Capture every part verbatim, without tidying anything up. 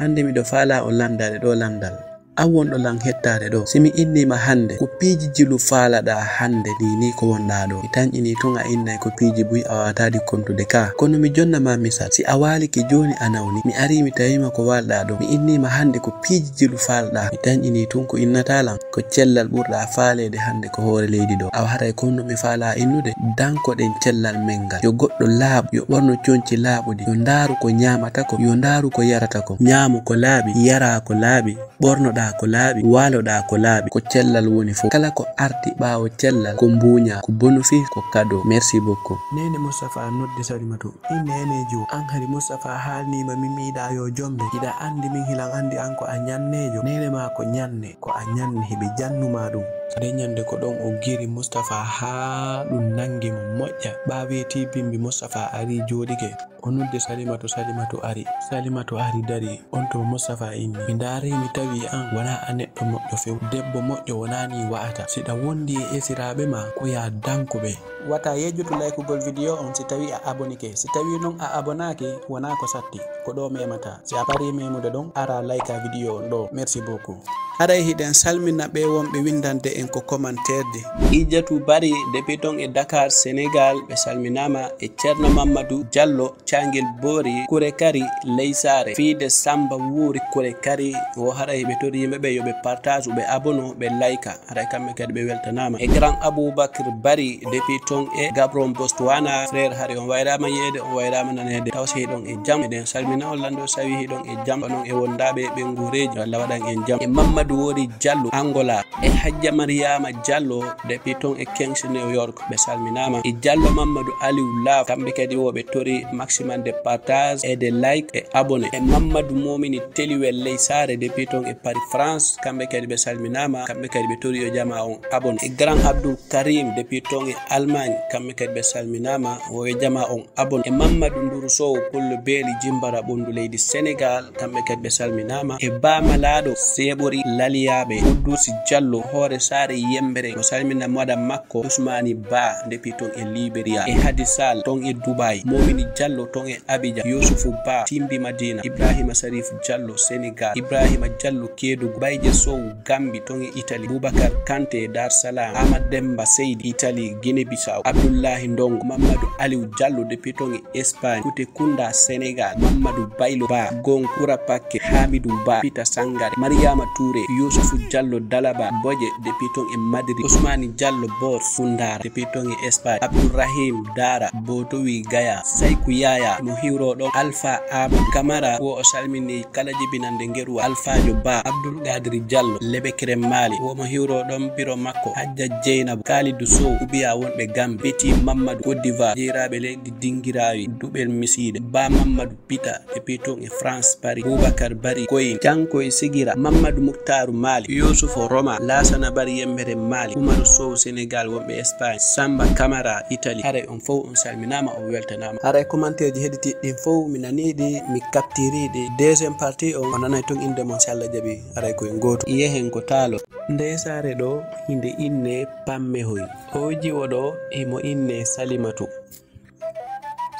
Hannde miɗo faalaa o lanndaade ɗoo lanndal. An wonɗo lan hettaade ɗoo, si mi innii ma hannde, ko piiji jilu faalaɗaa hannde nii, nii ko wonɗaa ɗoo? Mi tanƴinii tun a innay ko piiji buy a waawataa ɗi kontude kaa. Kono mi jonna ma misal, si a waalike jooni a nawni, mi arii mi tawii ma ko waalɗaa ɗoo, mi innii ma hannde ko piiji jilu faalaɗaa, mi tanƴinii tun ko innataa lan? Ko cellal ɓurɗaa faaleede hannde ko hoore leydi ɗoo. Awa haray ko honno mi faalaa innude? Dankoɗen cellal men ngal. Yo goɗɗo laaɓu, yo ɓorno conci laaɓuɗi, yo ndaaru ko ñaamata kon, yo ndaaru ko yarata kon, ñaamu ko laaɓi, yara ko laaɓi, ɓornoɗaa ko laaɓi, waaloɗaa ko laaɓi. Ko cellal woni fow. Kala ko arti ɓaawo cellal, ko mbuuñaa, ko bonofiis, ko kadoo. Merci beaucoup. Neene Mustapha noddi Salimatu. Inne eneejo, an hari Mustapha haalnii ma mi mi yiɗaa yo jombe. Hiɗa anndi min hilan anndi an ko a ñanneejo. Neene maa ko ñanne, ko a ñanne, hiɓe jannu maa ɗum. Nde ñande ko ɗon o giri Mustapha haa ɗum nanngi mo moƴƴa. Ɓaawo weetii bimbi Mustapha arii jooɗike. O noddi Salimatu, Salimatu ari. Salimatu ari dari. On tuma Mustapha inni. Mi ndaarii mi tawii an wonaa a neɗɗo moƴƴo few. Debbo moƴƴo wonaa nii wa'ata. Si ɗa wondi e esiraaɓe maa, ko yaa danku ɓe. Wata yejjutu laykugol video on si tawii a abonike. Si tawii non a abonaaki, wonaa ko satti. Ko ɗoo memata. Si a parii memude ɗon, ara layka video on ɗoo. Merci beaucoup. Haray hiɗen salmina ɓe wonɓe winndande en ko commentaire de. Ijjatu Bari, depuis ton e Dakar, Sénégal, ɓe salminaama, e Ceerno Mamadou Diallo, Caangel Boori, Kure Kari, Ley Saare, fii de Samba Wuuri Kure Kari, o haray ɓe tori yimɓe ɓe yo ɓe partage, ɓe abono, ɓe layka. Haray kamɓe kadi ɓe weltanaama. E Grand Aboubacry Bari, depuis ton e Gabon, Botswana, frère, hari on wayraama yi'eede, on wayraama naneede. Taw si hiɗon e jam, eɗen salmina on lanndo, sawi hiɗon e jam, onon e wondaaɓe ɓe nguureeji, Allah waɗan en jam. E Mamadou Wori Diallo, Angola, e Hajja Mariama Diallo, depuis ton e Queens, New York, ɓe salminaama. E Diallo Mamadou Aliou Laf, kamɓe kadi wo ɓe tori maximum de partage et de like et abonné. E Mamadou Momini Teliwel Ley Saare, depuis ton e Paris, France, kamɓe kadi ɓe salminaama, kamɓe kadi ɓe tori yo jama on abonné. E Grand Abdoul Karim, depuis ton e Allemagne, kamɓe kadi ɓe salminaama, wo yo jama on abonné. E Mamadou Nduru Sow, Pullo Beeli, Jimbara, Ɓunndu Leydi Sénégal, kamɓe kadi ɓe salminaama. E Ba Malaaɗo, Seeɓori Laliyaaɓe, Quddus Diallo, Hoore Saare Yembere, mo salmina moɗa makko, Ousmani Ba, depuis ton e Liberia. E Hadi Sall, ton e Dubai, Momini Diallo, ton e Abidjan, Yusufu Ba, Timbi Madina, Ibrahima Sarif Diallo, Sénégal, Ibrahima Diallo, Kédougou, Bayje Sow, Gambi, ton e Italie, Boubacar Kanté, Dar Salam, Amadou Demba Seydi, Italie, Guinée Bissau, Abdoulahi Ndongo, Mamadou Aliou Diallo, depuis ton e Espagne, Kute Kunda, Sénégal, Mamadou Baylo Ba, Gon Kura Pakke, Hamidou Ba, Pita Sangare, Mariama Touré, Yusufu Diallo Dalaba, Boje, depuis ton e Madrid, Ousmani Diallo Bor Sundara, depuis ton e Espagne, Abdourahim Dara, Botowi Gaya, Sayku Yaya, mo hiwroɗon Alpha Amadou Camara, wo o salmini kala jibinande ngeru Alfajo Ba, Abdoul Kadri Diallo, Lebekere Mali, wo mo hiwroɗon biro makko, Hajja Jeynaba, Kalidou Sow, Kubiya wonɓe Gambi, Petit Mamadou, Côte d'Ivoire, Jeyraaɓe leydi Dingirawi, Duɓel Misiide, Ba Mamadou Pita, depuis ton e France, Paris, Boubacar Bari, Koyin, Janko e Sigira, Mamadou Muktaaru Mali, Yusufu Roma, Lasana Bari Yembere Mali, Umaru Sow Sénégal, wonɓe Espagne, Samba Camara Italie. Haray on fow on salminaama, on weltanaama. Haray commentaire ji heɗitiiɗi ɗin fow mi nanii ɗi, mi captiri ɗi. Deuxième partie on, on nanay ton innde mon si Allah jaɓi, haray ko en gootu. Yehen ko taalo. Ndee saare ɗoo, hinde innee Pammehoy. Oo jiwo ɗoo, himo innee Salimatu.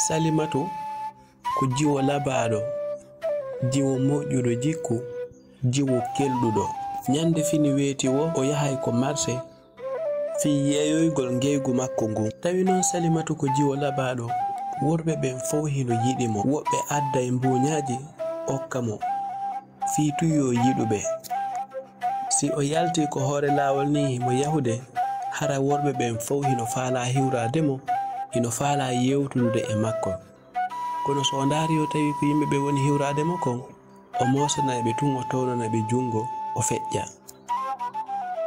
Salimatu ko jiwo labaaɗo, jiwo moƴƴuɗo jikku, jiwo kelɗuɗo. Ñande fini weeti woo, o yahay ko marse fii yeeyoygol ngeygu makko ngun. Tawi non Salimatu ko jiwo labaaɗo, worɓe ɓen fow hino yiɗi mo. Woɓɓe adday mbuuñaaji okka mo fii tuyoo yiɗuɓe. Si o yaltii ko hoore laawol nii himo yahude, hara worɓe ɓen fow hino faalaa hiwraade mo, hino faalaa yewtudude e makko. Kono so o ndaari o tawi ko yimɓe ɓen woni hiwraade mo kon, o moosanay ɓe tun, o townana ɓe junngo, o feƴƴa.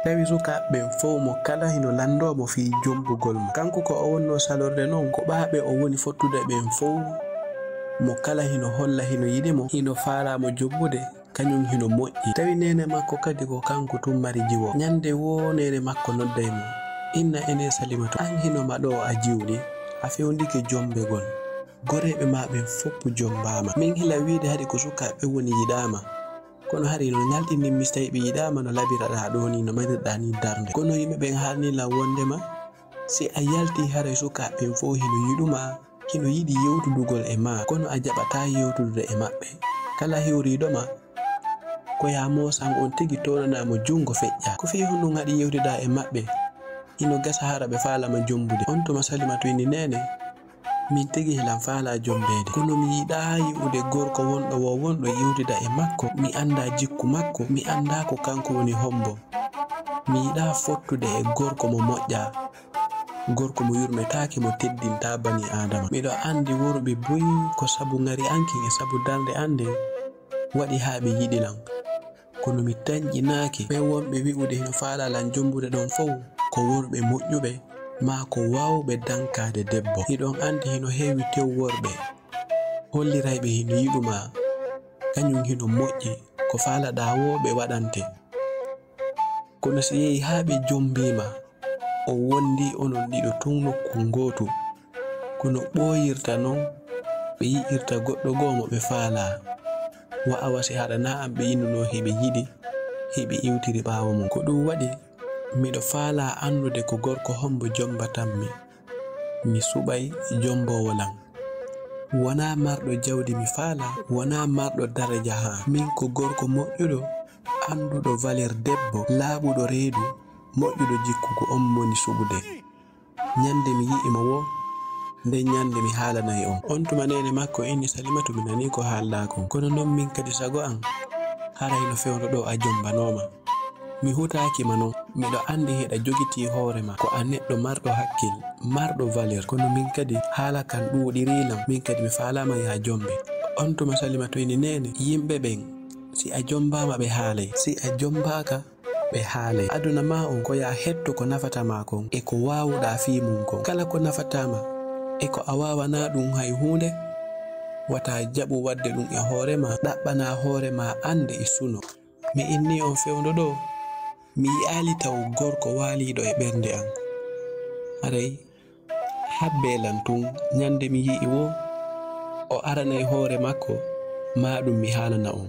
Tawi sukaaɓe ɓen fow mo kala hino lanndoo mo fii jombugol mo. Kanko ko o wonnoo salorde non, ko ɓaaɓe o woni fottude ɓen fow mo kala hino holla hino yiɗi mo, hino faalaa mo jombude, kañun hino moƴƴi. Tawi neene makko kadi ko kanko tun mari jiwo. Ñande woo neene makko nodday mo, "Inna enee Salimatu, an hino ma ɗoo a jiwɗi, a fewndike jombegol. Goreeɓe maa ɓen fow jombaama. Min hila wiide hari ko sukaaɓe woni yiɗaama. Kono hari no ñalɗinɗin mi si tawi ɓe yiɗaama no labiraɗaa ɗoo nii, no marirɗaa nii darnde. Kono yimɓe ɓen haalnii lan wonndema si a yaltii haray sukaaɓe ɓen fow hino yiɗu ma, hino yiɗi yewtudugol e maa, kono a jaɓataa yewtudude e maɓɓe. Kala hiwriiɗo ma, Ko yaa moosan on tigi toonanaa mo junngo feƴƴaa. Ko fii honɗun haɗi yewtidaa e maɓɓe? Hino gasa hara ɓe faalaa ma jombude. On tuma Salimatu inni, "Neene, min tigi hilan faalaa jombeede. Kono mi yiɗaa yi'ude gorko wonɗo woo wonɗo yewtida e makko. Mi anndaa jikku makko. Mi anndaa ko kanko woni hombo. Mi yiɗaa fottude e gorko mo moƴƴaa. Gorko mo yurmetaake, mo teddintaa banii Aadama. Miɗo anndi worɓe buy ko sabu ŋari an kin e sabu darnde an nden waɗi haa ɓe yiɗi lan. Kono mi tanƴinaaki ɓen wonɓe wi'ude hino faalaa lan jombude ɗon fow ko worɓe moƴƴuɓe maa ko waawɓe dankaade debbo. Hiɗon anndi hino heewi tew worɓe hollirayɓe hino yiɗu maa, kañun hino moƴƴi, ko faalaɗaa woo ɓe waɗante. Kono si yehi haa ɓe jombii ma, o wonndii onon ɗiɗo tun nokku ngootu, kono ɓooyirta non ɓe yi'irta goɗɗo goo mo ɓe faalaa. Wa awa si haɗanaa an ɓe innunoo hiɓe yiɗi, hiɓe iwtiri ɓaawo mun." Ko ɗun waɗi miɗo faalaa anndude ko gorko hombo jombatammi. Mi suɓay jomboowo lan. Wonaa marɗo jawdi mi faalaa, wonaa marɗo daraja haa. Min ko gorko moƴƴuɗo, annduɗo valeur debbo, laaɓuɗo reedu, moƴƴuɗo jikku, ko on woni suɓude. Ñande mi yi'i mo woo, nden ñande mi haalanay on. On tuma neene makko inni, "Salimatu, mi nanii ko haalɗaa kon. Kono non min kadi sago an, haray no fewndo ɗoo a jombanoo ma. Mi hutaaki ma non, miɗo anndi hiɗa jogitii hoore maa, ko a neɗɗo marɗo hakkil, marɗo valeur. Kono min kadi haala kan ɗuuɗirii lan, min kadi mi faalaa ma yaa jombe." On tuma Salimatu inni, "Neene, yimɓe ɓen, si a jombaama ɓe haalay, si a jombaaka, ɓe haalay. Aduna maa on ko yaa hetto ko nafata maa kon e ko waawuɗaa fii mun kon. Kala ko nafataa ma e ko a waawanaa ɗun hay huunde, wata jaɓu waɗde ɗun e hoore maa, ɗaɓɓanaa hoore maa annde e suno. Mi innii on fewndo ɗoo, mi yi'aali taw gorko waaliiɗo e ɓernde an. Haray habbee lan tun, ñande mi yi'i woo o aranay hoore makko, maa ɗun mi haalana on."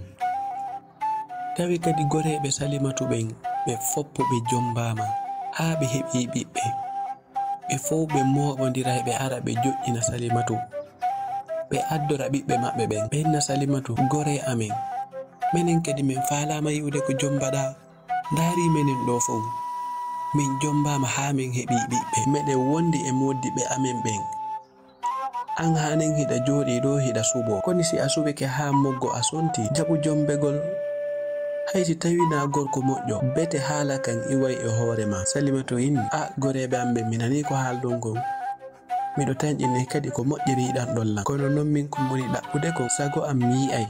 Tawi kadi goreeɓe Salimatu ɓen, ɓe foppo ɓe jombaama, haa ɓe heɓii ɓiɓɓe. Ɓe fow ɓe mooɓondira, ɓe ara ɓe joƴƴina Salimatu. Ɓe addora ɓiɓɓe maɓɓe ɓen, ɓe inna Salimatu, "Goree amen, menen kadi men faalaama yi'ude ko jombaɗaa. Ndaarii menen ɗoo fow, men jombaama haa men heɓii ɓiɓɓe. Meɗen wondi e mooddiɓɓe amen ɓen. An hanen hiɗa jooɗii ɗoo hiɗa suɓoo. Koni si a suɓike haa moggo a sontii, jaɓu jombegol. Hay si tawii naa gorko moƴƴo, bete haala kan iway e hoore maa." Salimatu inni, "A goreeɓe am ɓen, mi nanii ko haalɗon kon. Miɗo tanƴinii kadi ko moƴƴere yiɗanɗon lan. Kono non min ko mi woni ɗaɓɓude kon, sago am mi yi'ay.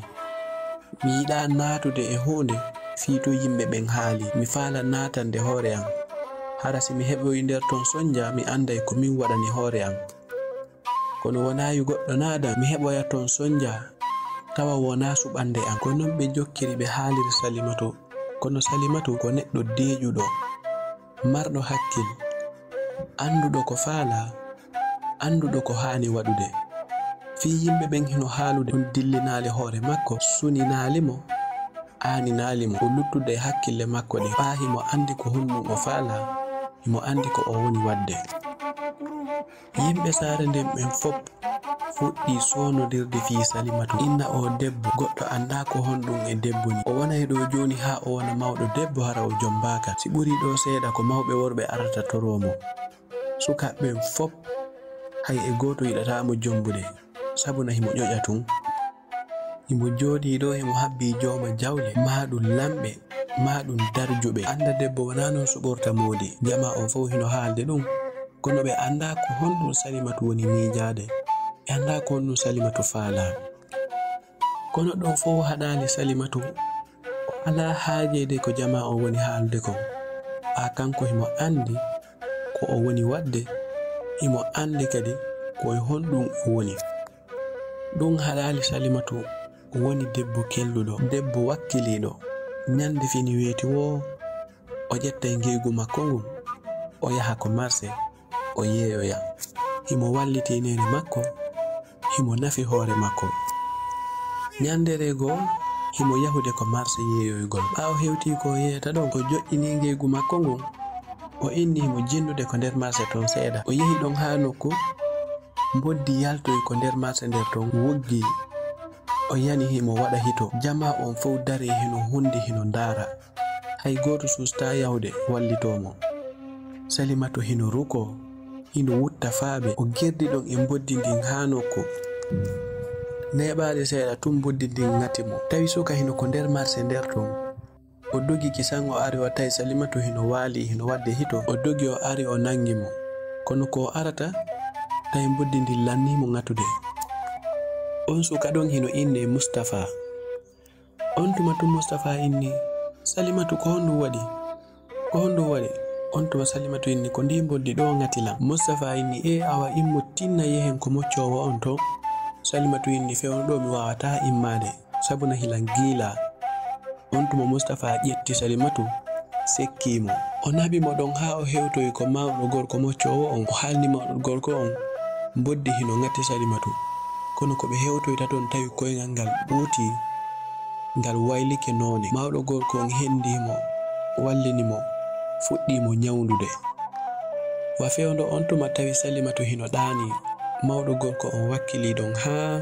Mi yiɗaa naatude e huunde fii to yimɓe ɓen haali. Mi faala naatande hoore am. Hara si mi heɓoyi nder ton sonja, mi anday ko min waɗani hoore am. Kono wonaayi goɗɗo naada, mi heɓoya ton sonja, tawa wonaa suɓannde am." Ko non ɓe jokkiri ɓe haaliri Salimatu. Kono Salimatu ko neɗɗo deeƴuɗo, marɗo hakkil, annduɗo ko faalaa, annduɗo ko haani waɗude. Fii yimɓe ɓen hino haalude, on dillinaali hoore makko, suninaali mo, aaninaali mo, o luttude e hakkille makko ɗen, ɓaa himo anndi ko honɗun o faalaa, himo anndi ko o woni waɗde. Yimɓe saare nden ɓen fop fuɗɗii soonodirde fii Salimatu. Inna oo debbo, goɗɗo anndaa ko honɗun e debbo nii. O wonay ɗoo jooni haa o wona mawɗo debbo, hara o jombaaka. Si ɓurii ɗoo seeɗa, ko mawɓe worɓe arata toroo mo. Sukaaɓe ɓen fop, hay e gooto yiɗataa mo jombude, sabu na himo ƴoƴa tun. Himo jooɗii ɗoo, himo habbii jooma jawle, maa ɗun lamɓe, maa ɗun darjuɓe. Annda debbo wonaa non suɓorta moodi. Jamaa on fow hino haalde ɗun, kono ɓe anndaa ko honɗun Salimatu woni miijaade. Ɓe anndaa ko honɗun Salimatu faalaa. Kono ɗun fow haɗaali Salimatu. O alaa haajeede ko jamaa on woni haalde kon. Ɓaa kanko himo anndi ko o woni waɗde, himo anndi kadi ko e honɗun o woni. Ɗun haɗaali Salimatu woni debbo kelluɗo, debbo wakkiliiɗo. Ñande fini weeti woo, o ƴettay ngeygu makko ngun, o yaha ko marse, o yeeyoya. Himo wallitii neene makko, himo nafi hoore makko. Ñandere goo, himo yahude ko marse yeeyoygol. Ɓaawo hewtii ko o yeeyata ɗon, o joƴƴinii ngeygu makko ngun, o inni himo jinnude ko nder marse ton seeɗa. O yehi ɗon haa nokku, mboddi yaltoyi ko nder marse nder ton, woggi. O yani himo waɗa hito. Jamaa on fow darii hino hundi hino ndaara. Hay gooto suustaa yahude wallitoo mo. Salimatu hino rukoo, hino wutta faabe. O gerdi ɗon e mboddi ndin haa nokku. Neeɓaali seeɗa tun mboddi ndin ŋati mo. Tawi suka hino ko nder marse nder ton. O dogi kisan o ari o tawi Salimatu hino waalii hino waɗde hito. O dogi o ari o nangi mo. Kono ko o arata, tawi mboddi ndin lannii mo ŋatude. On suka ɗon hino innee Mustafaa. On tuma tun Mustafaa inni, "Salimatu, ko honɗun waɗi? Ko honɗun waɗi?" On tuma Salimatu inni, "Ko ndii mboddi ɗoo ŋati lan." Mustafaa inni, "Ee, awa immo tinna yehen ko moccoowo on ton." Salimatu inni, "Fewndo ɗoo mi waawataa immaade, sabu na hilan giilaa." On tuma Mustafaa ƴetti Salimatu, sekkii mo. O naɓi mo ɗon haa o hewtoyi ko mawɗo gorko moccoowo on. O haalni mawɗo gorko on mboddi hino ŋati Salimatu. Kono ko ɓe hewtoyta ton tawi koyngal ngal ɓuutii, ngal waylike noone. Mawɗo gorko on hendii mo, wallini mo, fuɗɗii mo ñawndude. Wa fewndo on tuma tawi Salimatu hino ɗaanii. Mawɗo gorko on wakkilii ɗon haa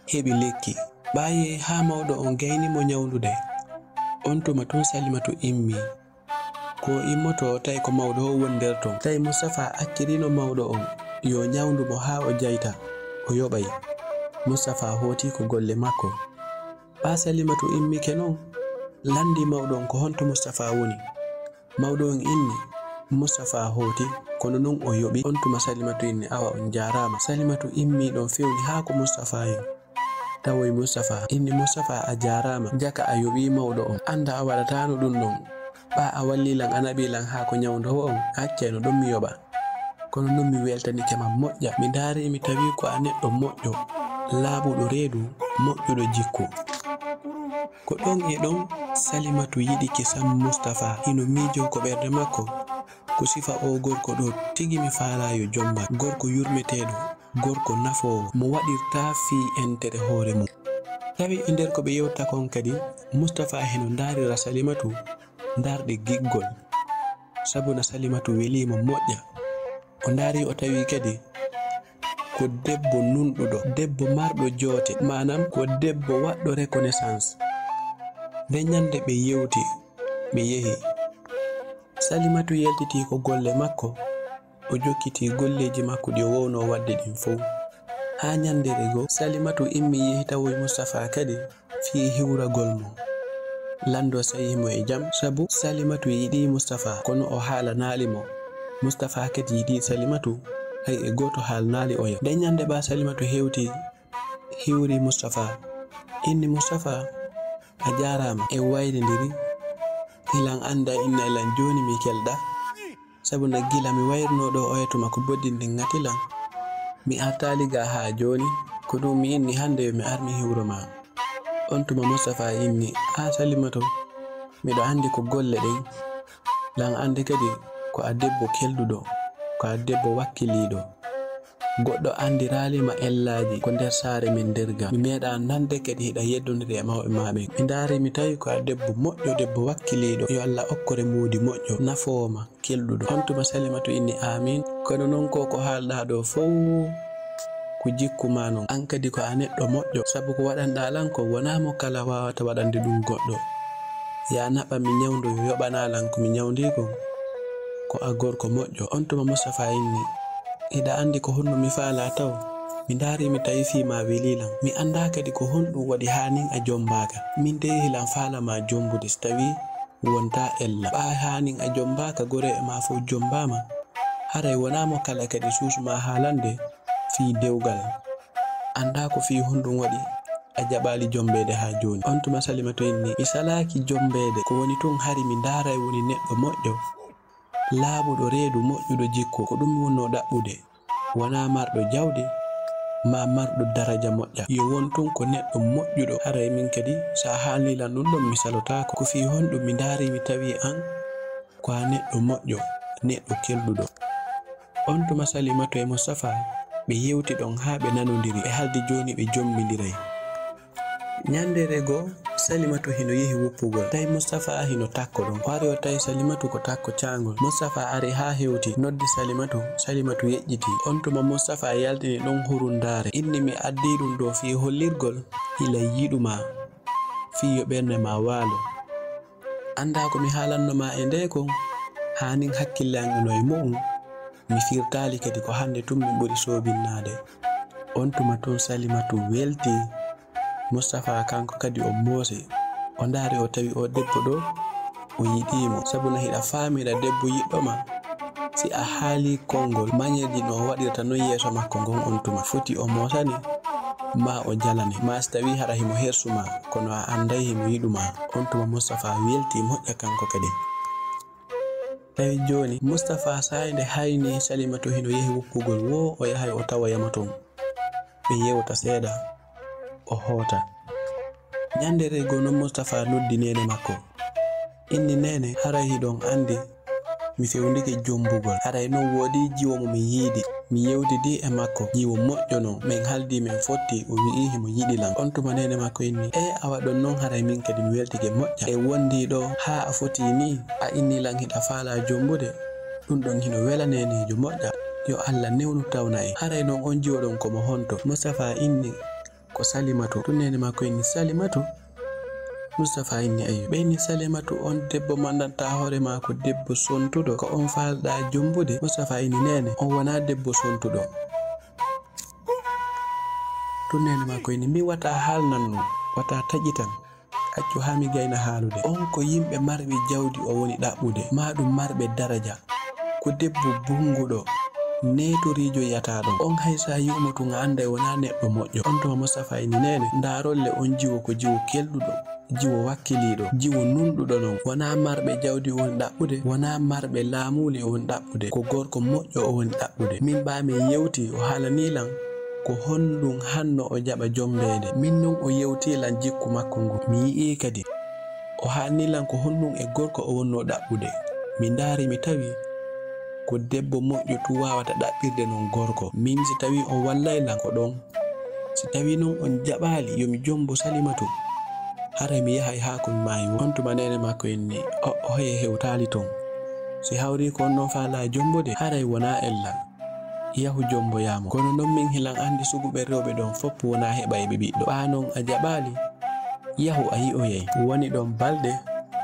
heɓi lekki. Ɓaayi haa mawɗo on gayni mo ñawndude. On tuma tun Salimatu immii. Ko o immotoo, tawi ko mawɗo on woni nder ton. Tawi Mustafaa acciriino mawɗo on yo ñawndu mo haa o jayta, o yoɓay. Mustafaa hooti ko golle makko. Ɓaa Salimatu immike non, lanndii mawɗo on ko honto Mustafaa woni. Mawɗo on inni, Mustafaa hooti, kono non o yoɓi. On tuma Salimatu inni, "Awa on jaaraama." Salimatu immii ɗon fewni haa ko Mustafaa en. Tawoy Mustafaa. Inni, "Mustafaa, a jaaraama. Jaka a yoɓii mawɗo on. Annda a waɗataano ɗun ɗon. Ɓaa a wallii lan, a naɓii lan haa ko ñawndoowo on, accayno ɗon mi yoɓa. Kono non mi weltanike ma moƴƴa. Mi ndaarii mi tawii ko a neɗɗo moƴƴo, laaɓuɗo reedu, moƴƴuɗo jikku." Ko ɗon e ɗon Salimatu yiɗi kisan Mustafaa. Hino miijoo ko ɓernde makko. Ko sifa oo gorko ɗoo tigi mi faalaa yo jomba. Gorko yurmeteeɗo. Gorko nafoowo, mo waɗirtaa fii entere hoore mun. Tawi e nder ko ɓe yewta kon kadi, Mustafaa hino ndaarira Salimatu ndaarɗe giggol. Sabu na Salimatu welii mo moƴƴa. O ndaari o tawi kadi ko debbo nunɗuɗo, debbo marɗo joote, maanam ko debbo waɗɗo reconnaissance. Nden ñande ɓe yewti, ɓe yehi. Salimatu yaltitii ko golle makko, o jokkitii golleeji makko ɗi o wownoo waɗde ɗin fow. Haa ñanndeere goo, Salimatu immii yehi tawoyi Mustafaa kadi fii hiwragol mo. Lanndo sayii mo e jam, sabu Salimatu yiɗii Mustafaa, kono o haalanaali mo. Mustafaa kadi yiɗii Salimatu, hay e gooto haalanaali oya. Nden ñannde ɓaa Salimatu hewtii, hiwri Mustafaa. Inni, "Mustafaa, a jaaraama, en wayrindiri. Hilan anndaa inna ilan jooni mi kelɗaa. Sabu na gila mi wayrunoo ɗoo oya tuma ko boddi ndin ŋati lan. Mi artaali gaa haa jooni, ko ɗun mi inni hannde yo mi ar mi hiwro ma." On tuma Mustafaa inni, "Aa Salimatu, miɗo anndi ko golle ɗen. Lan anndi kadi ko a debbo kelduɗo, ko a debbo wakkiliiɗo. Goɗɗo anndiraali ma ellaaji ko nder saare men nder gaa. Mi meeɗaa nande kadi hiɗa yeddondiri e mawɓe maa ɓen. Mi ndaari mi tawi ko a debbo moƴƴo, debbo wakkiliiɗo. Yo Alla okkore moodi moƴƴo, nafoowo ma, kelɗuɗo." On tuma Salimatu inni, "Aamiin. Kono non ko ko haalɗaa ɗoo fow ko jikku maa non. An kadi ko a neɗɗo moƴƴo, sabu ko waɗanɗaa lan kon wonaa mo kala waawata waɗande ɗun goɗɗo. Yaa naɓan mi ñawndo yo yoɓanaa lan ko mi ñawndii kon. Ko a gorko moƴƴo." On tuma Mustafaa inni, "Hiɗa anndi ko honno mi faalaa taw? Mi ndaarii mi tawi fii maa welii lan. Mi anndaa kadi ko honɗun waɗi haa nin a jombaaka. Min dey hilan faala maa jombude si tawii wontaa ella. Ɓaa haa nin a jombaaka, goree e maa fow jombaama. Haray wonaa mo kala kadi suusu maa haalande fii dewgal. Anndaa ko fii honɗun waɗi a jaɓaali jombeede haa jooni." On tuma Salimatu inni, "Mi salaaki jombeede, ko woni tun hari mi ndaaray woni neɗɗo moƴƴo, laaɓuɗo reedu, moƴƴuɗo jikku, ko ɗun mi wonnoo ɗaɓɓude. Wonaa marɗo jawdi, maa marɗo daraja moƴƴa. Yo won tun ko neɗɗo moƴƴuɗo, haray min kadi si a haalnii lan ɗun ɗon mi salotaako. Ko fii honɗun mi ndaarii mi tawii an ko a neɗɗo moƴƴo, neɗɗo kelɗuɗo." On tuma Salimatu e Mustafaa, ɓe yewti ɗon haa ɓe nanondiri, ɓe haldi jooni ɓe jombindiray. Ñanndeere goo, Salimatu hino yehi wuppugol. Tawi Mustafaa hino takko ɗon. O ari o tawi Salimatu ko takko caangol. Mustafaa ari haa hewti, noddi Salimatu. Salimatu yeƴƴiti. On tuma Mustafaa yaltini ɗon hurundaare. Inni mi addii ɗum ɗoo fii hollirgol hila yiɗu maa, fii yo ɓernde maa waalo. Anndaa ko mi haalanno maa e ndee kon, haa nin hakkille an no e mu'un. Mi firtaali kadi ko hannde tun min ɓuri soobinnaade. On tuma tun Salimatu welti. Mustafaa kanko kadi o moosi. O ndaari o tawi oo debbo ɗoo, o yiɗii mo. Sabu no hiɗa faamira debbo yiɗɗo ma, si a haalii konngol, mañeerji no o waɗirta non yeeso makko ngon on tuma, foti o moosane, maa o jalane, maa si tawii hara himo hersu ma, kono a annday himo yiɗu ma. On tuma Mustafaa welti moƴƴa kanko kadi. Tawi jooni, Mustafaa saa'i nde haynii Salimatu hino yehi wuppugol, woo o yahay o tawoya mo ton. Ɓe yewta seeɗa, o hoota. Ñanndeere goo non Mustafaa noddi neene makko. Inni, "Neene, haray hiɗon anndi mi fewndike jombugol. Haray non woodii jiwo mo mi yiidi." Mi yewtidii e makko, jiwo moƴƴo non. Men haaldii men fotti, o wi'i himo yiɗi lan. On tuma neene makko inni, "Ee, awa ɗon non haray min kadi mi weltike moƴƴa. E wondii ɗoo haa a fotii nii, a inni lan hiɗa faalaa jombude. Ɗum ɗon hino wela neeneejo moƴƴa. Yo Alla newnu tawna en. Haray non on jiwo ɗon ko mo honto?" Mustafaa inni, "Ko Salimatu." Tun neene makko inni, "Salimatu?" Mustafaa inni, "Ayyo." Ɓe inni, "Salimatu, on debbo manndantaa hoore maa ko debbo sontuɗo, ko on faalɗaa jombude?" Mustafaa inni, "Neene, on wonaa debbo sontuɗo." Tun neene makko inni, "Min wata haalnan ɗum, wata taƴitan. Accu haa mi gayna haalude. On ko yimɓe marɓe jawdi o woni ɗaɓɓude, maa ɗum marɓe daraja. Ko debbo bunnguɗo, neetoriijo yiyataaɗo. On hay so a yi'u mo tun a annday wonaa neɗɗo moƴƴo." On tuma Mustafaa inni, "Neene, ndaarolle on jiwo ko jiwo kelɗuɗo, jiwo wakkiliiɗo, jiwo nunɗuɗo non. Wonaa marɓe jawdi o woni ɗaɓɓude, wonaa marɓe laamuuli o woni ɗaɓɓude, ko gorko moƴƴo o woni ɗaɓɓude. Min ɓaa min yewti, o haalanii lan ko honɗum hanno o jaɓa jombeede. Min non o yewtii lan jikku makko ngun. Mi yi'ii kadi o haalanii lan ko honɗum e gorko o wonnoo ɗaɓɓude. Mi ndaari mi tawi ko debbo moƴƴo tun waawata ɗaɓɓirde non gorko. Min si tawii on wallay lan ko ɗon. Si tawii non on jaɓaali yo mi jombo Salimatu, haray mi yahay haa ko mi maayi woo." On tuma neene makko inni, "O, o hoye hewtaali ton. Si hawrii ko on non faalaa jombude, haray wonaa ella. Yahu jomboyaa mo. Kono non min hilan anndi suguɓe rewɓe ɗon fow wonaa heɓayɓe ɓiɗɗo. Ɓaa non a jaɓaali, yahu a yi'oyay." Woni ɗon balɗe,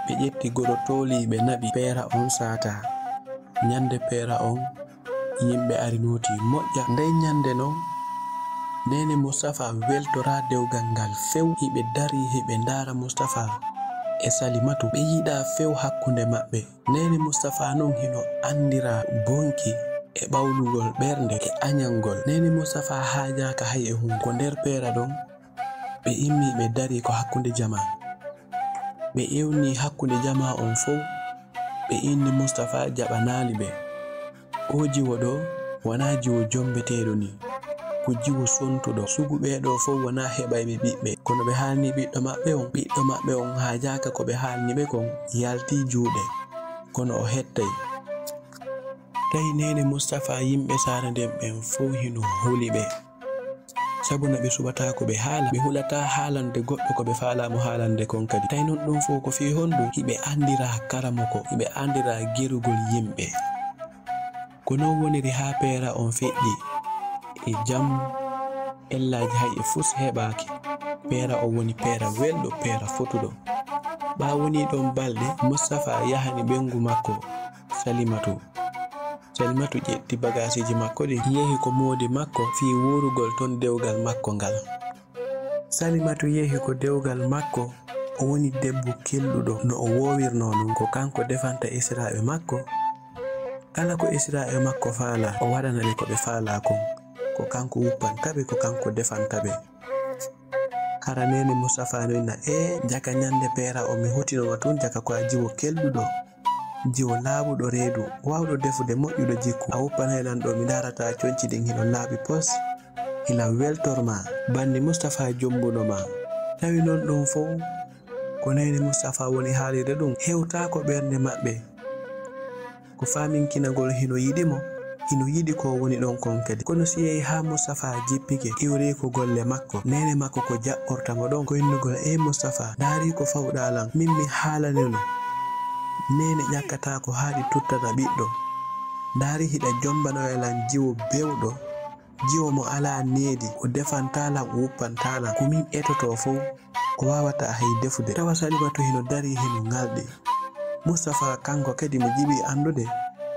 ɓe ƴetti goro tooli ɓe naɓi peera on saataa. Ñannde peera on, yimɓe ari nooti moƴƴa. Ndeen ñannde non, neene Mustafaa weltoraa dewgal ngal few. Hiɓe darii, hiɓe ndaara Mustafaa e Salimatu. Ɓe yiɗaa few hakkunde maɓɓe. Neene Mustafaa non hino anndiraa bonki e ɓawlugol ɓernde e añangol. Neene Mustafaa haajaaka hay e huunde. Ko nder peera ɗon, ɓe immii ɓe darii ko hakkunde jamaa. Ɓe ewnii hakkunde jamaa on fow, ɓe inni Mustafaa jaɓanaali ɓe. Oo jiwo ɗoo wonaa jiwo jombeteeɗo nii. Ko jiwo sontuɗo. Sugu ɓee ɗoo fow wonaa heɓayɓe ɓiɓɓe. Kono ɓe haalni ɓiɗɗo maɓɓe on, ɓiɗɗo maɓɓe on haajaaka ko ɓe haalni ɓe kon, yaltii juuɗe. Kono o hettay. Tawi neene Mustafaa yimɓe saare nden ɓen fow hino huli ɓe. Sabu no ɓe suɓataa ko ɓe haala, ɓe hulataa haalande goɗɗo ko ɓe faalaa mo haalande kon kadi. Tawi non ɗum fow ko fii honɗum? Hiɓe anndiraa karamoko, hiɓe anndiraa gerugol yimɓe. Ko non woniri haa peera on feƴƴi e jam, ellaaji hay e fus heɓaaki. Peera on woni peera welɗo, peera fotuɗo. Ɓaa wonii ɗon balɗe, Mustafaa yahani ɓeyngu makko Salimatu. Salimatu ƴetti bagaasiiji makko ɗin, yehi ko moodi makko fii wuurugol ton dewgal makko ngal. Salimatu yehi ko dewgal makko, o woni debbo kelɗuɗo no o woowirnoo non. Ko kanko defanta esiraaɓe makko. Kala ko esiraaɓe makko faalaa, o waɗana ɓe ko ɓe faalaa kon. Ko kanko wuppanta ɓe, ko kanko defanta ɓe. Hara neene Mustafaa no inna, ee, jaka ñannde peera o mi hotinooma tun, jaka ko a jiwo kelɗuɗo, jiwo laaɓuɗo reedu, waawɗo defude, moƴƴuɗo jikku. A woppanay lan ɗoo, mi ndaarata conci ɗin hino laaɓi pos, hila weltor ma. Banndi Mustafaa jombuno ma. Tawi non ɗum fow ko neene Mustafaa woni haalirde ɗum, hewtaa ko ɓernde maɓɓe. Ko faaminkinagol hino yiɗi mo, Hino yiɗi ko woni ɗon kon kadi. Kono si yehi haa Mustafaa jippike, iwri ko golle makko, neene makko ko jaɓɓorta mo ɗon, ko innugol, "Ee Mustafaa, ndaari ko fawɗaa lan, min mi haalaneno." Neene ƴakkataako haa ɗi tuttana ɓiɗɗo. "Ndaari hiɗa jombanoya lan jiwo bewɗo, jiwo mo alaa needi, o defantaa lan, o wuppantaa lan. Ko min etotoo fow, o waawataa hay defude." Tawa Salimatu hino darii, hino ŋalɗi. Mustafaa kanko kadi mo jiɓi anndude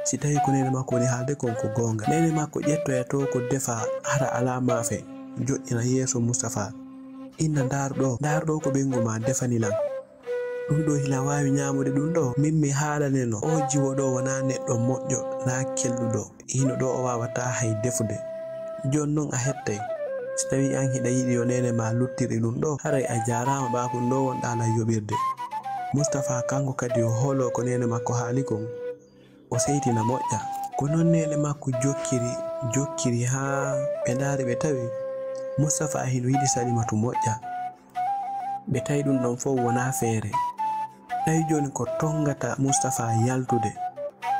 si tawii ko neene makko woni haalde kon ko goonga. Neene makko ƴettoya to ko defaa, hara alaa maafe, joɗɗina yeeso Mustafaa. "Inna, ndaar ɗoo, ndaar ɗoo ko ɓeyngu maa defani lan. Ɗum ɗoo hila waawi ñaamude ɗum ɗoo? Min mi haalaneno, oo jiwo ɗoo wonaa neɗɗo moƴƴo, naa kelɗuɗo. Hino ɗoo o waawataa hay defude. Jooni non a hettay. Si tawii an hiɗa yiɗi yo neene maa luttiri ɗum ɗoo, haray a jaaraama ɓaakum ɗoo wonɗaa lan yoɓirde." Mustafaa kanko kadi o hooloo ko neene makko haali kon. O seytina moƴƴa. Ko non neene makko jokkiri, jokkiri haa ɓe ndaari ɓe tawi Mustafaa hino yiɗi Salimatu moƴƴa. Ɓe tawi ɗum ɗon fow wonaa feere. Tawi jooni ko tongata Mustafaa yaltude.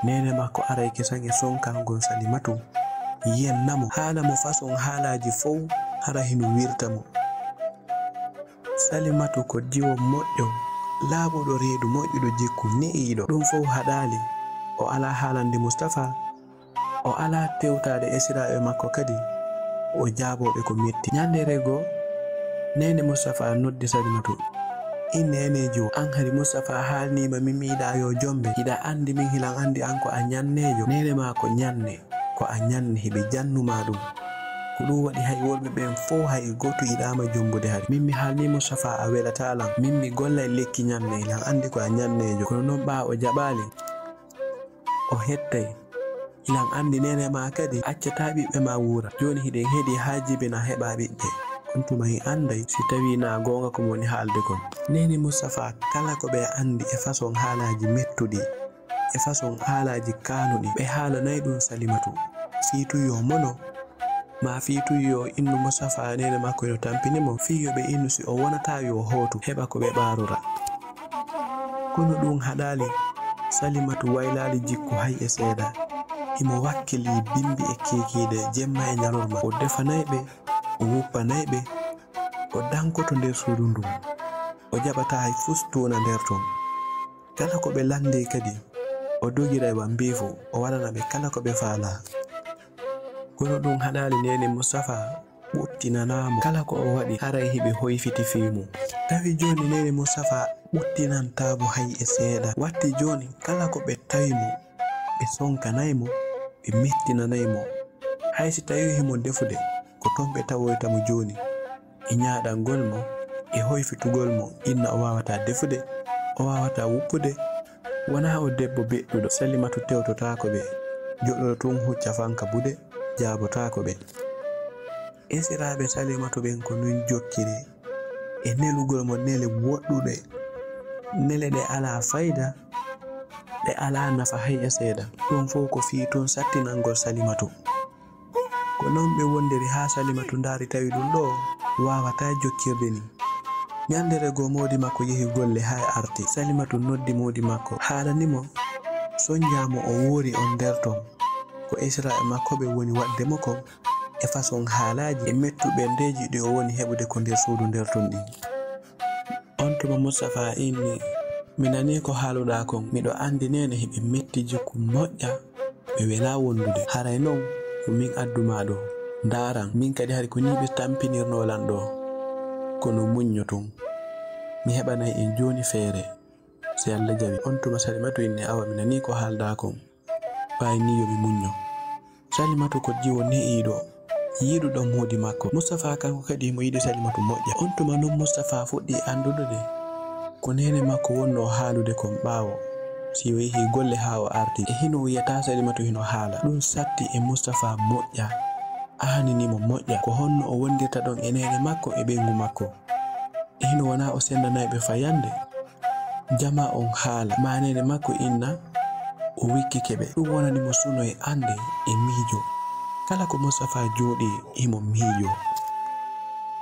Neene makko aray kesan e sonkangol Salimatu. Yenna mo, haala mo façon haalaaji fow, hara hino wirta mo. Salimatu ko jiwo moƴƴo, laaɓuɗo reedu, moƴƴuɗo jikku, ne'iiɗo. Ɗum fow haɗaali. O alaa haalande Mustafaa. O alaa tewtaade esiraaɓe makko kadi. O jaaboo ɓe ko metti. Ñanndeere goo, neene Mustafaa noddi Salimatu. "Inne, neeneejo, an hari Mustafaa haalnii ma min mi yiɗaa yo jombe. Hiɗa anndi min hilan anndi an ko a ñanneejo. Neene maa ko ñanne. Ko a ñanne, hiɓe jannu maa ɗum. Ko ɗum waɗi hay worɓe ɓen fow hay gooto yiɗaama jombude hari. Min mi haalnii Mustafaa a welataa lan. Min mi gollay lekki ñanne, hilan anndi ko a ñanneejo. Kono non ɓaa o jaɓaali, o hettay. Hilan anndi neene maa kadi accataa ɓiɓɓe maa wuura. Jooni hiɗen heɗii haa jibina heɓaa ɓiɓɓe. On tuma en annday si tawii naa goonga ko mi woni haalde kon." Neene Mustafaa kala ko ɓe anndi e façon haalaaji mettuɗi, e façon haalaaji kaanuɗi, ɓe haalanay ɗum Salimatu. Fii tun yo mono, maa fii tun yo innu Mustafaa neene makko hino tampini mo, fii yo ɓe innu si o wonataa yo hootu, heɓa ko ɓe ɓaarora. Kono ɗum haɗaali, Salimatu waylaali jikku hay e seeɗa. Himo wakkilii bimbi e kiikiiɗe, jemma e ñalorma. O defanay ɓe, o wuppanay ɓe, o dankoto nder suudu ndun. O jaɓataa hay fus tuuna nder ton. Kala ko ɓe lanndii kadi, o dogiray wa mbiifu, o waɗana ɓe kala ko ɓe faalaa. Kono ɗum haɗaali neene Mustafaa ɓuttinanaa mo. Kala ko o waɗi, haray hiɓe hoyfiti fii mum. Tawi jooni neene Mustafaa ɓuttinantaa mo hay e seeɗa. Watti jooni, kala ko ɓe tawi mo, ɓe sonkanay mo, ɓe mettinanay mo. Hay si tawii himo defude, ko ton ɓe tawoyta mo jooni. E ñaaɗangol mo, e hoyfitugol mo, inna o waawataa defude, o waawataa wuppude. Wonaa o debbo beɗɗuɗo. Salimatu tewtotaako ɓe, joɗoto tun hucca fanka bude, jaabotaako ɓe. Esiraaɓe Salimatu ɓen ko nun jokkiri, e nelugol mo nele woɗɗuɗe, nele ɗe alaa fayda, ɗe alaa nafa hay e seeɗa. Ɗum fow ko fii tun sattinangol Salimatu. Ko non ɓe wondiri haa Salimatu ndaari tawi ɗum ɗoo waawataa jokkirde nii. Ñanndeere goo moodi makko yehi golle haa arti. Salimatu noddi moodi makko, haalani mo, sonjaa mo o wuuri on nder ton. Ko esiraaɓe makko ɓe woni waɗde mo kon e façon haalaaji e mettu ɓerndeeji ɗi o woni heɓude ko nder suudu nder ton ɗin. On tuma Mustafaa inni, "Mi nanii ko haaluɗaa kon, miɗo anndi neene hiɓe metti jikku moƴƴa, ɓe welaa wondude. Haray non ko min addu maa ɗoo. Ndaaran, min kadi hari ko nii ɓe tampinirnoo lan ɗoo. Kono muñño tun. Mi heɓanay en jooni feere, si Alla jaɓi." On tuma Salimatu inni, "Awa, mi nanii ko haalɗaa kon." Ɓay ni yo mi muñño. Salimatu ko jiwo ne'iiɗo, yiɗuɗo moodi makko. Mustafaa kanko kadi himo yiɗi Salimatu moƴƴa. On tuma non Mustafaa fuɗɗi anndude ko neene makko wonnoo haalude kon ɓaawo si o yehi golle haa o arti. E hino wi'ata Salimatu hino haala. Ɗum satti e Mustafaa moƴƴa, aanini mo moƴƴa. Ko honno o wondirta ɗon e neene makko e ɓeyngu makko? E hino wona o senndanayɓe fayande? Jamaa on haala, maa neene makko inna, o wikkike ɓe. Ɗum wonani mo suno e annde e miijo. Kala ko Mustafaa jooɗii, himo miijoo.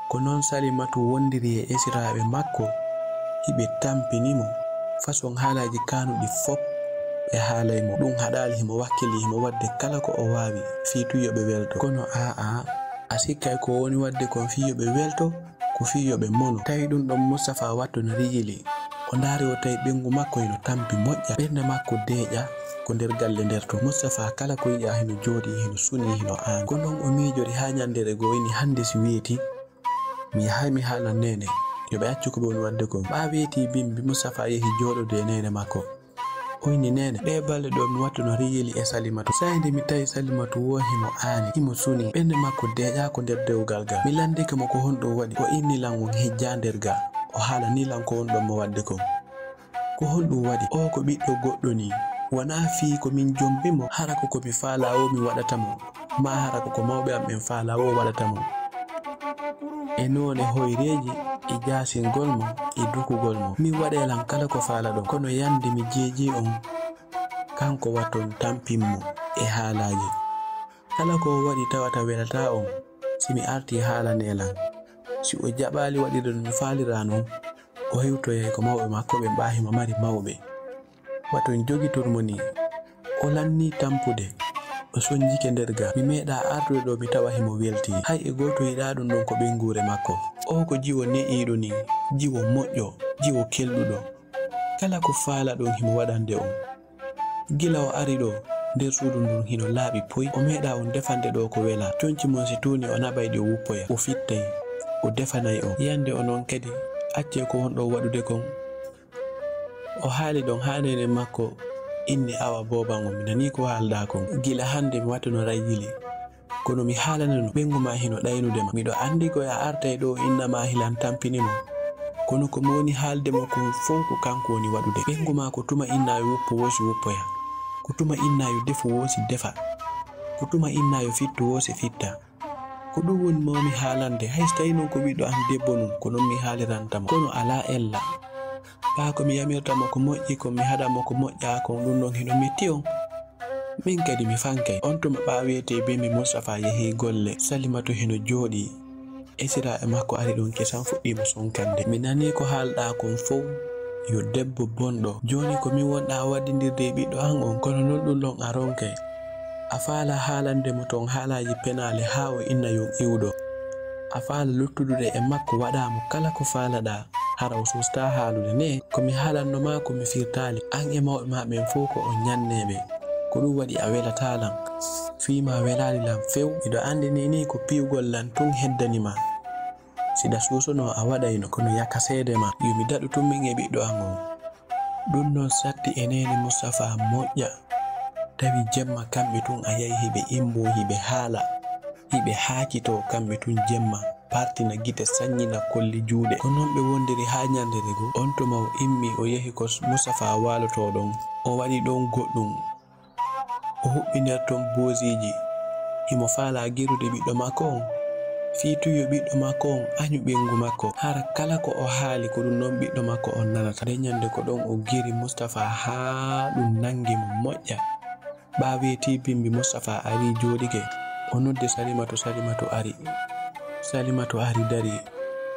Ko non Salimatu wondiri e esiraaɓe makko, hiɓe tampini mo façon haalaaji kaanuɗi fop, e haalay mo. Ɗum haɗaali, himo wakkili, himo waɗde kala ko o waawi fii tun yo ɓe welto. Kono aa, a sikkay ko woni waɗde kon fii yo ɓe welto, ko fii yo ɓe mono. Tawi ɗum ɗon Mustafaa wattu no riƴili. O ndaari, o tawi ɓeyngu makko hino tampi moƴƴa. Ɓernde makko deeƴa ko nder galle nder to. Mustafaa kala ko yi'a hino jooɗii, hino sunii, hino aani. Ko non o miijori haa ɲanndere goo, o inni, hannde si weetii, mi yahay mi haalan neene, yo ɓe accu ko ɓe woni waɗde kon. Ɓaa weetii bimbi, Mustafaa yehi jooɗodu e neene makko. O inni, neene, ɗee balɗe ɗoo mi wattu no riƴili e Salimatu. Saa'i nde mi tawi Salimatu woo himo aani, himo sunii. Ɓernde makko deeƴaa ko nder dewgal gaa. Mi lanndike mo ko honɗum waɗi. O inni lan on hijjaa nder gaa. O haalanii lan ko wonɗon mo waɗde kon. Ko honɗum waɗi? Oo ko ɓiɗɗo goɗɗo nii. Wanaa fii ko min jombi mo, hara ko ko mi faalaa woo mi waɗata mo. Maa hara ko ko mawɓe am ɓen faalaa woo waɗata mo. E noone hoyreeji, e jaasingol mo, e dukugol mo. Min waɗee lan kala ko faalaɗon. Kono yande mi jeejii on, kanko watton tampin mo e haalaaji. Kala ko o waɗi tawata welataa on, si mi artii haalanee lan. Si o jaɓaali waɗirde no mi faaliraa non, o hewtoyay ko mawɓe makko ɓen ɓaa himo mari mawɓe. Watton jogitor mo nii. O lannii tampude. O sonjike nder gaa. Mi meeɗaa artude ɗoo mi tawa himo weltii. Hay e gooto yiɗaa ɗum ɗon ko ɓeynguure makko. Oo ko jiwo ne'iiɗo nii. Jiwo moƴƴo. Jiwo kelɗuɗo. Kala ko faalaɗon himo waɗande on. Gila o ari ɗoo, nder suudu ndun hino laaɓi poy. O meeɗaa on defande ɗoo ko welaa. Conci mon si tuunii o naɓay ɗi o wuppoya. O fittay. O defanay on. Yande onon kadi, accee ko wonɗon waɗude kon. O haali ɗon haa neene makko inni, awa booban on, mi nanii ko haalɗaa kon. Gila hande mi wattu no riƴili. Kono mi haalanano, ɓeyngu maa hino ɗaynude ma. Miɗo anndi ko a artay ɗoo inna maa hilan tampini mo. Kono ko mi woni haalde mo kon fow ko kanko woni waɗude. Ɓeyngu maa ko tuma inna yo wuppo woo si wuppoya. Ko tuma inna yo defu woo si defa. Ko tuma inna yo fittu woo si fitta. Ko ɗum woni mawmi haalande, hay so tawii non ko ɓiɗɗo an debbo nun, ko non mi haaliranta mo. Kono alaa ella. Ɓaa ko mi yamirta mo ko moƴƴi kon, mi haɗa mo ko moƴƴaa kon, ɗum ɗon hino metti on. Min kadi mi fankay. On tuma ɓaa weetee bimbi Mustafaa yehii golle, Salimatu hino jooɗii. Esiraaɓe makko ari ɗon kesan fuɗɗii mo sonkande. Mi nanii ko haalɗaa kon fow, yo debbo bonɗo. Jooni ko min wonɗaa waɗindirde e ɓiɗɗo an on, kono non ɗum ɗon a ronkay. A faalaa haalande mo ton haalaaji penaale haa o inna yon iwɗo. A faalaa luttudude e makko, waɗaa mo kala ko faalaɗaa. Hara o suustaa haalude nee, ko mi haalanno maa ko mi firtaali. An e mawɓe maa ɓen fow ko on ɲanneeɓe. Ko ɗum waɗi a welataa lan. Fii maa welaali lan few. Miɗo anndi nii nii ko piyugol lan tun heddani maa. Si ɗa suusunoo a waɗayno, kono yaka seede maa. Yo mi daɗu tun min e ɓiɗɗo an on. Ɗum non satti e neene Mustafaa moƴƴa. Tawi jemma kamɓe tun a yahi hiɓe immoo hiɓe haala. Hiɓe haakitoo kamɓe tun jemma. Partina gite, sanɲina kolli juuɗe. Ko non ɓe wondiri haa ɲandere goo. On tuma o immii o yehi ko Mustafaa waalotoo ɗon. O waɗi ɗon goɗɗum. O huɓɓi nder ton boosiiji. Himo faalaa gerude ɓiɗɗo makko on. Fii tun yo ɓiɗɗo makko on aɲu ɓeyngu makko. Hara kala ko o haali ko ɗum non ɓiɗɗo makko on nanata. Nden ɲande ko ɗon o geri Mustafaa haa ɗum nangi mo moƴƴa. Ɓaa weetii bimbi Mustafaa arii jooɗike. O noddi Salimatu, Salimatu ari. Salimatu ari darii.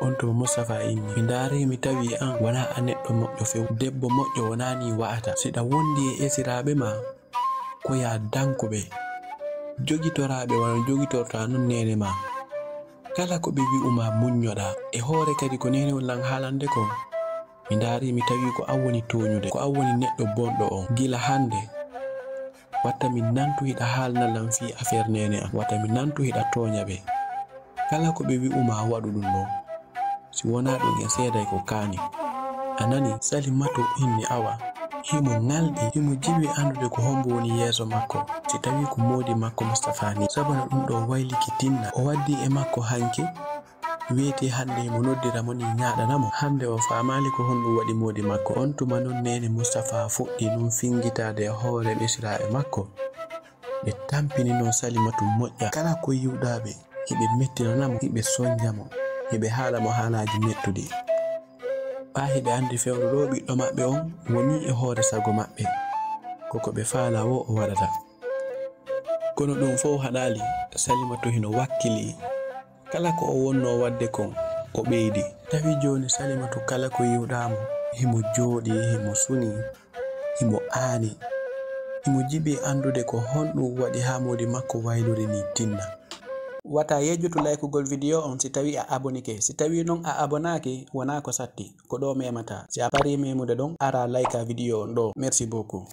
On tuma Mustafaa inni, mi ndaarii mi tawii an wanaa a neɗɗo moƴƴo few. Debbo moƴƴo wonaa nii wa'ata. Si ɗa wondi e esiraaɓe maa, ko yaa danku ɓe. Jogitoraaɓe wano jogitortaa non neene maa. Kala ko ɓe wi'u maa muɲɲoɗaa. E hoore kadi ko neene on lan haalande kon. Mi ndaarii mi tawii ko an woni tooɲude, ko an woni neɗɗo bonɗo on. Gila hande, watta mi nantu hiɗa haalna lan fii afeer neene an. Watta mi nantu hiɗa tooɲa ɓe. Kala ko ɓe wi'u maa waɗu ɗum non. Si wonaa ɗum en seeday ko kaani. A nani? Salimatu inni awa. Himo ŋalɗi, himo jiɓi anndude ko hombo woni yeeso makko. Si tawii ko moodi makko Mustafaa ni. Sabana ɗum ɗoo wayliki tinna. O waddii e makko hanki. Weeti hannde himo noddira mo ni ɲaaɗana mo. Hannde o faamaali ko honɗum waɗi moodi makko. On tuma non neene Mustafaa fuɗɗii nun fingitaade e hoore ɓesiraaɓe makko. Ɓe tampini non Salimatu moƴƴa. Kala ko yi'uɗaa ɓe, hiɓe mettinana mo, hiɓe sonja mo, hiɓe haala mo haalaaji mettuɗi. Ɓaa hiɓe anndi fewndo ɗo ɓiɗɗo maɓɓe on woni e hoore sago maɓɓe. Ko ko ɓe faalaa woo o waɗata. Kono ɗum fow haɗaali, Salimatu hino wakkilii. Kala ko o wonnoo waɗde kon, o ɓeydi. Tawi jooni Salimatu kala ko yi'uɗaa mo, himo jooɗii, himo sunii, himo aani. Himo jiɓi anndude ko honɗum waɗi haa moodi makko waylori nii tinna. Wata yejjotu laykugol video on si tawi a abonike. Si tawi non a abonaaki, wonaa ko satti. Ko ɗo memata. Si a parii memude ɗon, ara layka video on ɗo. Merci beaucoup.